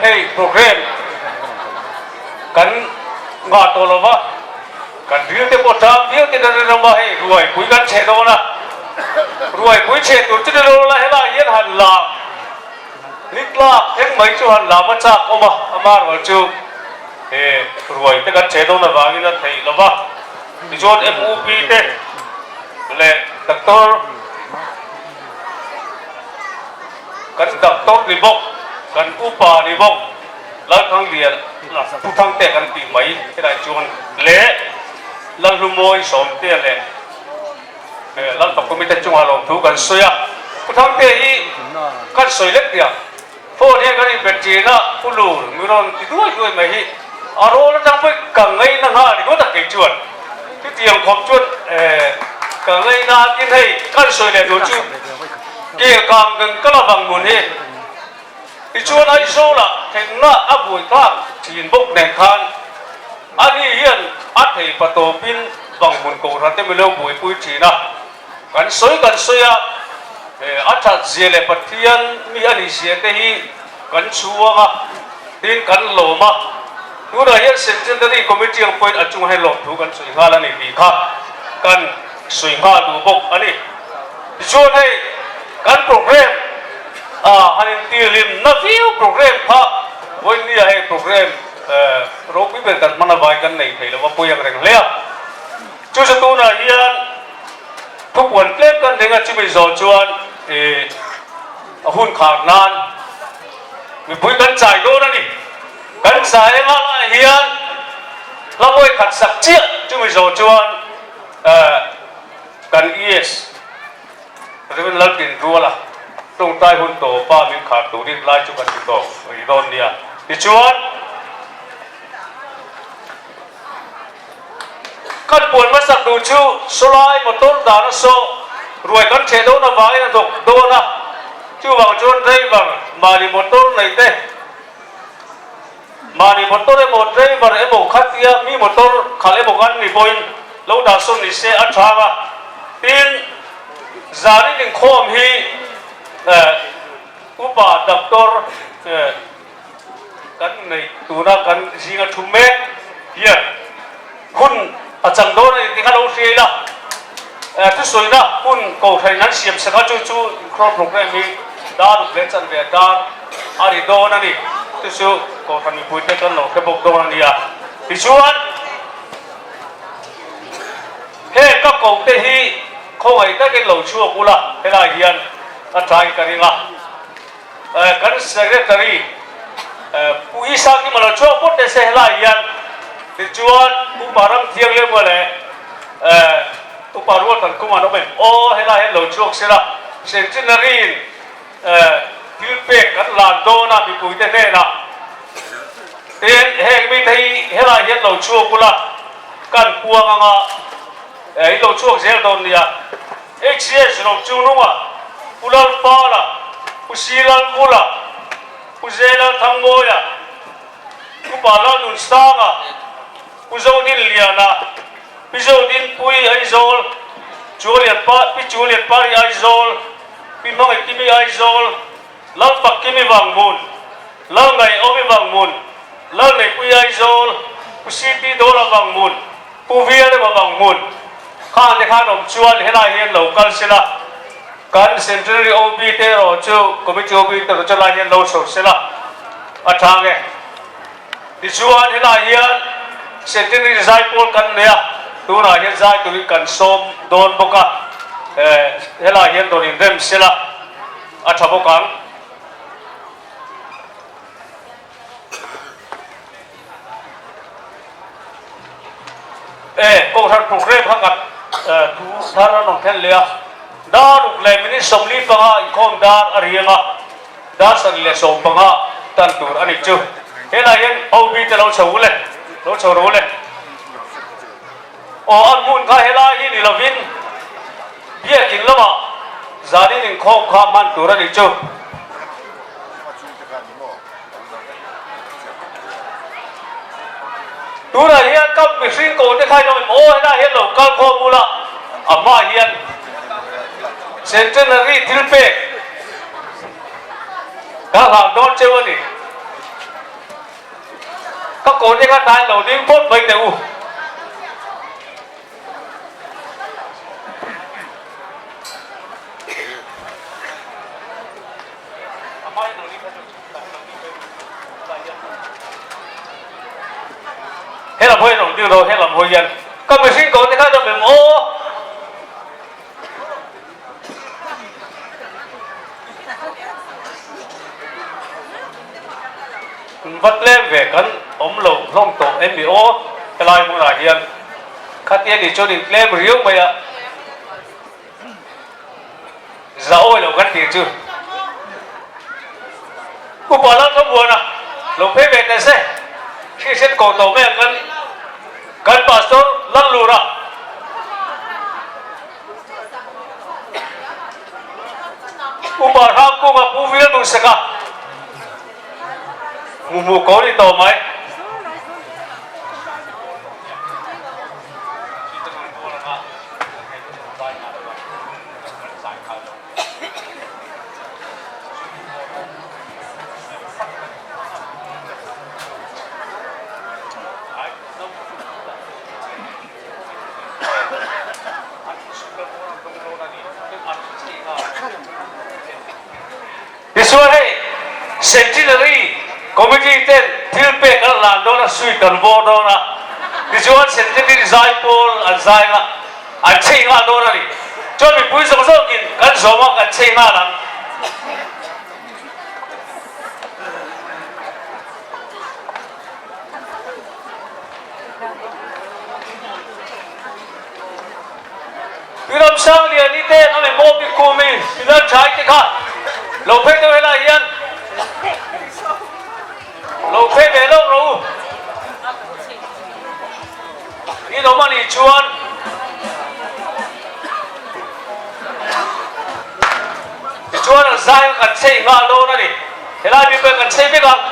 Hei program kan ngah tawh lo va, kan ril te pawh tang viau te kan rinawm a, hei ruaipui kan cheh dawn a, ruaipui cheh tur chu ni lo la helai hian han lam ni tlak thleng mai chu han lam a chak awm a, amaherawh chu he ruai te kan cheh dawn avangin a theih lo va, tichuan MUP te leh Doctor. Kan doctor ni bawk, kan upa ni bawk, Lalthanglian Pu Thangtea kan tih mai helai chuan leh Lalhlumawi Sawmtea leh Lalfakawmi te chungah lawmthu kan sawi a. Pu Thangtea hi kan sawi lek tih a, phone hian kan inbet thin a, Pu Lur mi rawn ti duai duai mai hi a rawl atang pawhin ka ngaina nghal ringawt a kei chuan. Chutiang khawp chuan ka ngaina a tin hei kan sawi leh tur chu Kel kang kan kal avang mun hi tichuan Aizawlah thlenna a buai thlak thin bawk nen khan ani hian a thei pa tawpin vang hmun kohhran te milo buaipui thin a, kan sawi kan sawi a, a that zia leh Pathian mi a nih zia te hi kan chhuang a, tin kan lawm a, tunah hian Centenary Committee ang pawhin a chungah hian lawmthu kan sawi nghal a ni tih kha kan sawi nghal duh bawk a ni. Tichuan hei kan program ah han intihlim na viau program kha vawinia hei program ropui ber kan hman avai kan nei thei lo va pawi ang reng hle a. Chu chu tunah hian thupuan tlem kan ring a chumi zawh chuan ih a hun khar nan mipui kan chai dawn a ni. Kan chai anga lai hian hla vawi khat sak chiah chumi zawh chuan eh Kan ES Rev. Laltin Ruala tawngtai hun tawpa min khar turin lai chu kan ti tawk rih dawn nia. Tichuan, kan puan hmasak duh chu sawlai motor dana saw ruai kan theh dawn avangin a thawk dawn a, chuvang chuan driver mahni motor nei te, Mahni motor emaw driver emaw khatia mi motor khalh emaw kan ni pawhin lo dah sawn ni se a tha a, tin zanin inkhawm hi upa doctor kan neih tuna kan zinga thu mek hian hun a chang dawn a ni tih kha lo hria ila, thusawina hun kohhran an siam sak a chu chu inkhawm program hi dar ruk leh chanve a dar a ri dawn a ni. Chu chu kohhran mipuite kan lo hre bawk dawn a nia. Tichuan heng ka kohte hi khawngaih takin lo chhuak ula helai hian a tain ka ring a. Kan Secretary Pu Isa Kima lo chhuak phawt teh se helai hian tichuan Upa Ramthianghlim leh Upa Rualthankhuma an awm em? Aw helai hian lo chhuak sela Centenary-in thil pek kan lan dawn a mipuite hnenah tin heng mite hi helai hian lo chhuak ula kan puang anga in lo chhuak zel dawn nia. HCS Rochungnunga, Pu Lalpala, Pu Silalvula, Pu Zelalthangmawia, Pu Palalnunsanga, Pu Zodinliana, Pi Zodinpui Aizawl, Chualianpa, Pi Chualianpari Aizawl, Pi Hmangaihkimi Aizawl, Lalpakkimi Vanghmun, Lalngaihawmi Vanghmun, Lalneihpui Aizawl, Pu CT Dawla Vanghmun, Pu Vialema Vanghmun. Kha te khan awm chuan helai hian lo kal sela, kan Centenary OB te erawh chu Committee OB te erawh chu helai hian lo chho sela a tha nge. Tichuan helai hian Centenary zaipawl kan nei a, tunah hian zai turin kan sawm dawn bawk a, helai hian rawn inrem sela a tha bawk ang. E, Kohhran program kha kan thu thar an rawn thlen leh a, dar ruk leh minute 45 inkhawm dar a riang a, dar 7:15 tan tur a nih chu. Helai hian OB te lo chho ule, lo chho ro ule. Aw, an hmun kha helai hi ni lovin biakin lamah zanin inkhawm kha hman tur a nih chu. Tunah hian ka mihring ko te kha in awm em? Aw helai hian lo kal khawm ula, a hmaah hian Centenary thil pek ka hlan dawn cheu a ni. Ka kawr te kha tlai lo ding phawt mai teh u. He lam hawi an awm ding lo, he lam hawi hian ka mihring kawr te kha an awm em aw? Va tlem ve kan awm lo hlawm tawh em mi aw helai hmunah hian khatia ni chuan in tlem riau mai a za awi lo kan tih chu upa Lalthamuana lo phei ve teh se hriat ko tawh mai ang kan kan pastor Lallura. Upa Hrangkunga Pu Vil Duhsaka hmu hmu ko ni tawh mai. Tichuan hei Centenary Committee ten thil pek an hlan dawn a, sweet an vawr dawn a, tichuan Centenary zai pawl an zai nga an chei nghal dawn a ni. Chuan mipui zawng zawngin kan zawm a, kan chei nghal ang. Tuiramsang Liani te an awm em aw bik kum i Pilar Chai te kha lo phei deuh helai hian lo phei ve lawk rawh u. In awm a nih chuan tichuan an zai kha kan chei nghal dawn a ni. Helai mi pawh kan chei vek ang.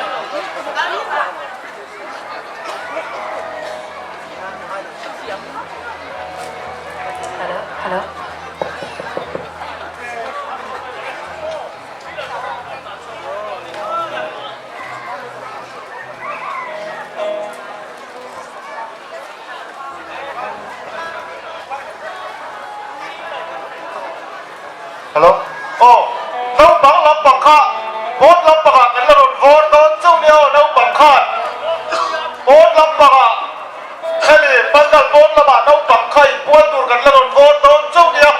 Hello. Aw, naupang lampang kha pawn lampangah kan la rawn vawr dawn chauh nia aw naupang khan pawn lampangah hemi pandal pawn lamah naupang kha inpual tur kan la rawn vawr dawn chauh nia.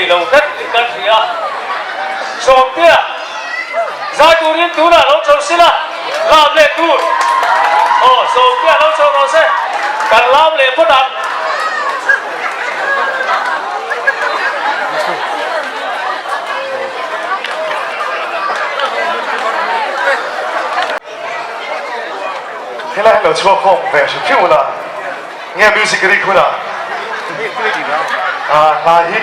lo hret in kan hria. Sawmtea, zai turin tunah lo chho sila, lam leh tur. Aw, Sawmtea lo chho rawh se, kan lam leh phawt ang. Helai hi lo chhuak khawm ve hrim hrim ula nge music rik hunah ah hla hi.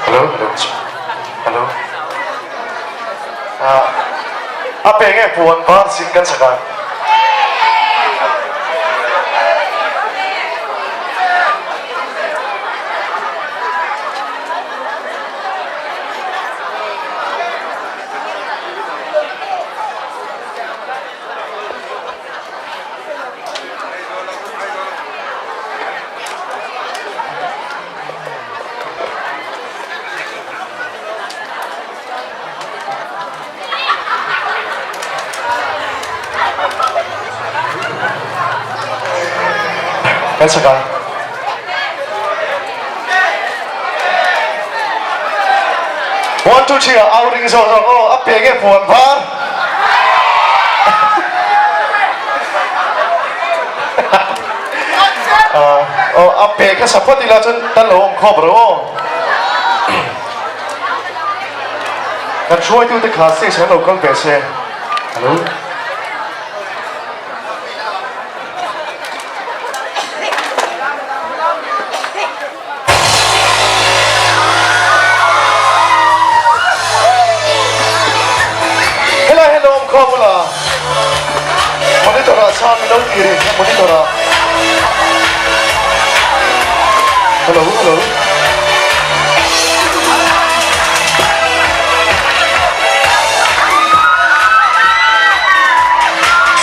Hello hello hello ah a pe nge puan var sin kan sak a. Kan sak a. One two three ah au ring zawk zawk aw a pe nge puan var. Aw a pe kha sa phawt ila chuan tan lo awm khawp ro aw. Kan hruaitute kha stage an lo kal ve se. Hello. Helai hian awm khawm ula monitor ah chhan min lo ti ri monitor ah hello hello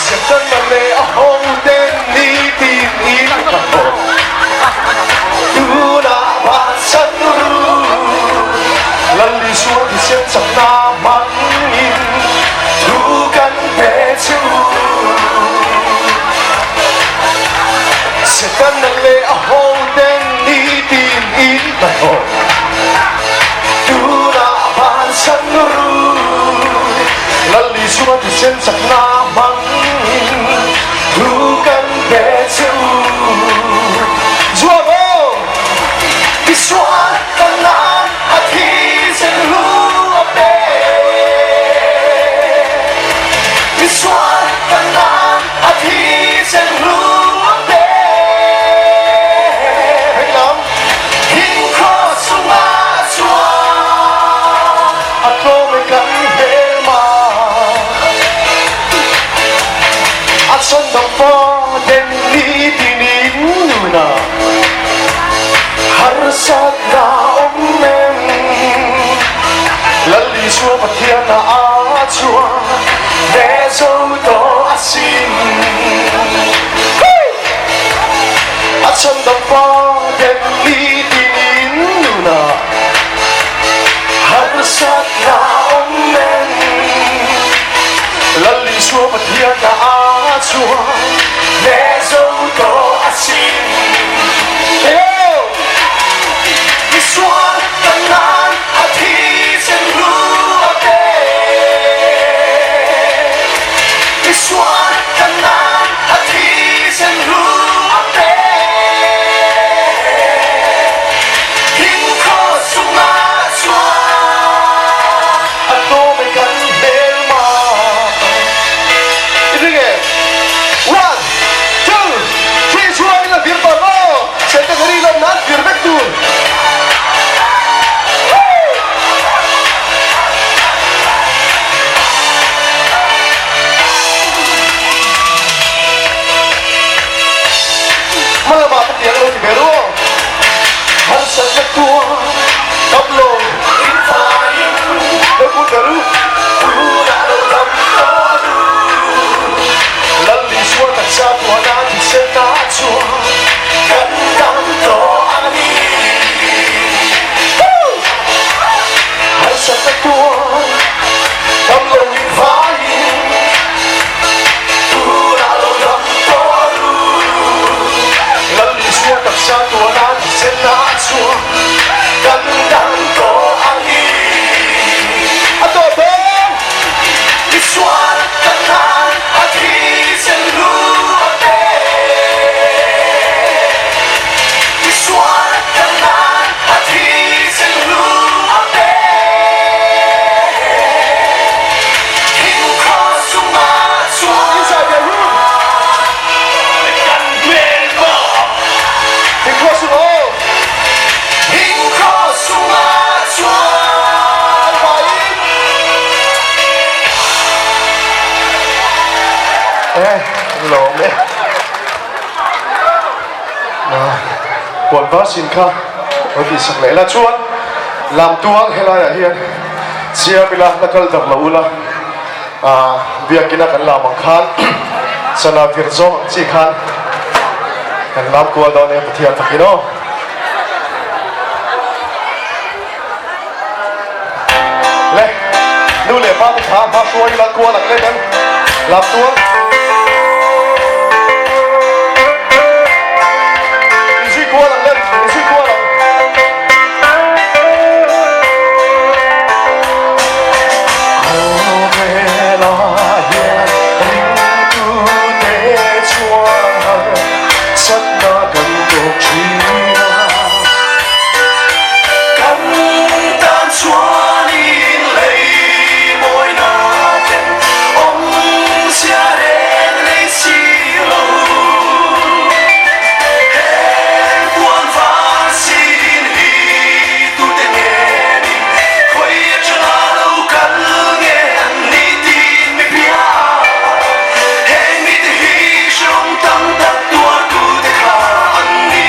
September leh a ho ten ni tin in ka haw. Tunah vansan ru Lal Isua thisen chakna hmangin thu kan pe chu. Setana leh a hoten nitin in hnathawh. Tunah vansan ru Lal Isua thisen chakna hmangin thu kan pe chu. Zuam aw! Misual kan nan a thisen hlu a pe. Misual kan nan a thisen hlu a pe. Hei lam thing cross chungah chuan a tlawm e kan hmelma. A chhandam fa den ni tinin nuna harsat na awm em? Lal Isua Pathian a a chuan hneh zo tawh asin. A chhandam fa den ni tinin nuna harsat na awm em? Lal Isua Pathian a a chuan hneh zo tawh asin. Heo! Misual kan nan a thisen hlu a pe. Misual kan nan a thisen hlu a pe. Thing cross chungah chuan a tlawm e kan hmelma. I ring em? One, two, Chatuana thisen a chhuak kan dang tawh a ni. A tawh dawn! Misual kan nan a thisen hlu a pe. Misual kan nan a thisen hlu a pe. Thing cross chungah chuan. Kan hmel maw? Thing cross chung aw. Thing cross chungah chuan vaiin. E lawm e. Puan var sin kha rawn tih sak leh la chuan lamtual helaiah hian siam ila la kal darh lo ula biakina kan lam ang khan sana vir zawng ang chi khan kan lam kual dawn e Pathian fakin aw. Le nu leh pa te kha hma hruai ila kual ang le kan lamtual. Inzui kual ang le inzui kual ang. Khawvelah hian ringtute chuan harsatna kan tawk thin a. Kan tan chuanin lei mawina ten awmzia reng nei si lo. Heng puan var sin hi tute ngenin khawi atanga lo kal nge an ni tiin mi bia. Heng mite hi hrehawm tam tak tuartute kha an ni.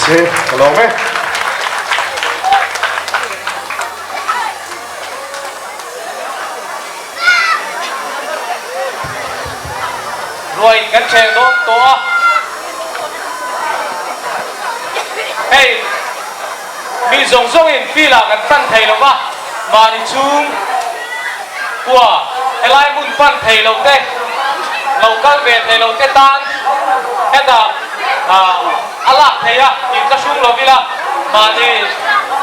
se ka lawm e. Ruai kan ṭheh dawn tawh a, hei mi zawng zawngin field ah kan fan thei lo va, mahni chhung kua helai hmun fan thei lo te, lo kal ve thei lo te tan hetah a lak thei a, in ka hrung lo ila, mahni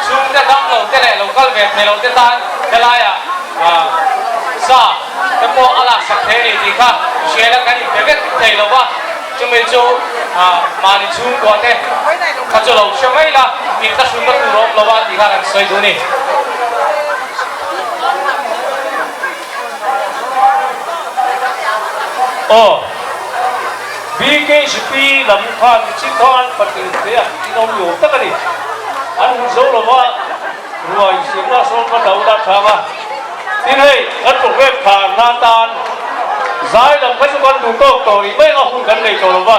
chhungte dam lo te leh lo kal ve thei lo te tan helaiah sa te pawh a laksak thei a ni tih kha hriaina kan inpe vek thei lo va, chumi chu mahni chhungkua te kha chu lo hre mai la, in ka hrunna tur a awm lo a tih kha kan sawi duh a ni. Aw, BKHP lam khan chi khan patil te a in awm ni awm tak a ni. An hmu zo lo va, ruai siamna sawn ka do la thang a. Tin hei, kan programme khar na tan zai lam kha chu kan duh tawk tawh rih mai ang a, hun kan nei tawh lo va.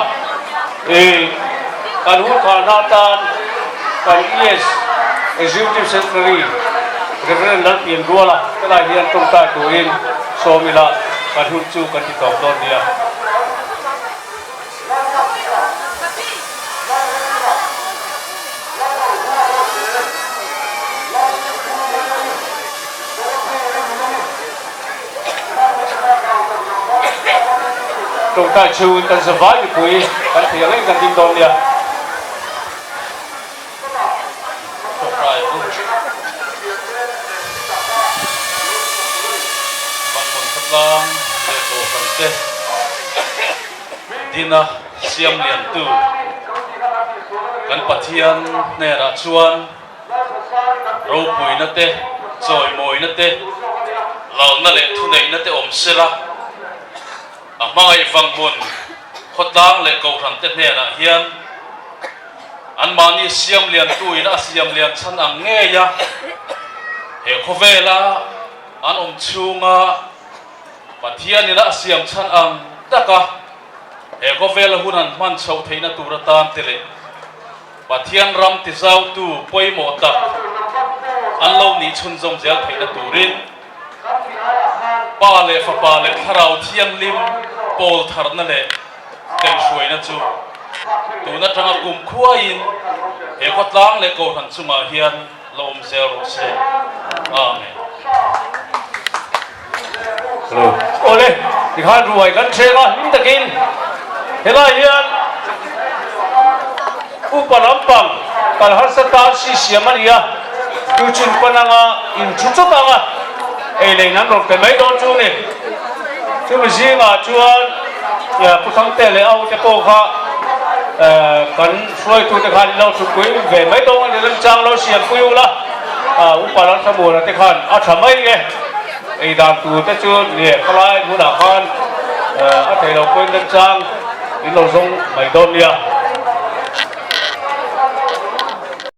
Ih, kan hun khar na tan kan ES Executive Secretary Reverend Lalpian Ruala helai hian tawngtai turin sawm ila kan hun chu kan ti tawp dawn nia. Tawngtai chhungin kan zavai mipui kan thei ang em kan ding dawn nia. Tawngtai ang. Vanhmun khawtlang leh Kohhran te dina siam liantu kan Pathian hnenah chuan Ropuina te, chawimawina te, lalna leh thuneihna te awm sela, a hmangaih vang hmun khawtlang leh kohhran te hnenah hian anmahni siam liantuin a siam lian chhan ang ngei a, he khawvela an awm chhunga Pathianin a siam chhan ang taka he khawvela hun an hman chhoh theihna tur atan te leh Pathian ram tizautu pawimawh tak an lo nih chhunzawm zel theihna turin Pa leh Fapa leh Thlarau Thianghlim pawl tharna leh kaihhruaina chu tun atanga kum khuaiin he khawtlang leh Kohhran chungah hian la awm zel rawh se. Amen. Hello. Awle, tikhan ruai kan thleng a, hlim takin helai hian upa lampang kal harsa tan si siam a ni a, chu chin pan anga in thu chawt anga ei leh in an rawn pe mai dawn chu ni. Chumi zingah chuan Pu Thangte leh Au te pawh kha kan hruaitute khan in lo thutpui ve mai dawn a ni, remchang lo siampui ula. Upa Lalthamuana te khan a tha mai e, ei dan tur te chu ni e, khalai hmunah khan a thei lo pawhin remchang in lo zawng mai dawn nia.